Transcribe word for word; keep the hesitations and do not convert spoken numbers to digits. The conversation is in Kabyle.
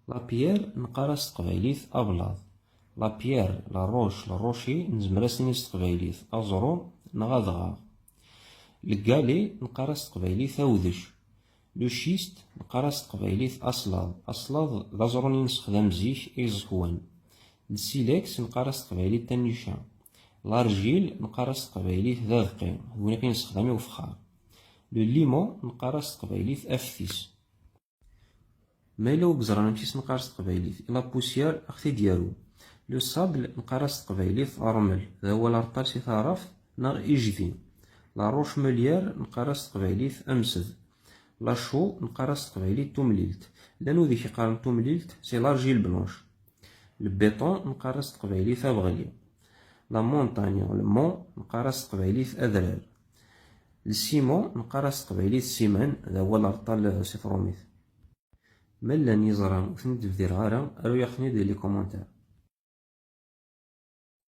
La pierre neqqar-as s teqbaylit ablaḍ. La pierre, la roche, le rocher, nezmer ad s-nini s teqbaylit aẓru neɣ adɣaɣ. Le galet neqqar-as s teqbaylit awdec. Le schiste neqqar-as s teqbaylit aslaḍ. Aslaḍ d aẓru-nni nessexdam zik i iẓekwan. Le silex neqqar-as s teqbaylit tanica. L'argile neqqar-as s teqbaylit d abeqqi, d win i nessexdam i ufexxar. Le limon neqqar-as s teqbaylit aftis. Ma yella ur yeẓran amek i s-neqqar s teqbaylit, la poussière a ɣ-t-id-yaru. Le sable neqqar-as s teqbaylit rrmel, d awal areṭṭal si taɛrabt neɣ ijdi. La roche meulière neqqar-as s teqbaylit amsed. La chaux neqqar-as s teqbaylit tumlilt. Llan wid i k-iqqaren tumlilt, c'est l'argile blanche. Le béton neqqar-as s teqbaylit abeɣli. La montagne, le mont, neqqar-as s teqbaylit adrar. Le ciment neqqar-as s teqbaylit ssiman, d awal areṭṭal si tṛumit. Ma llan yeẓra ur ten-id-bdireɣ ara, aru-yaɣ-ten-id di les commentaires.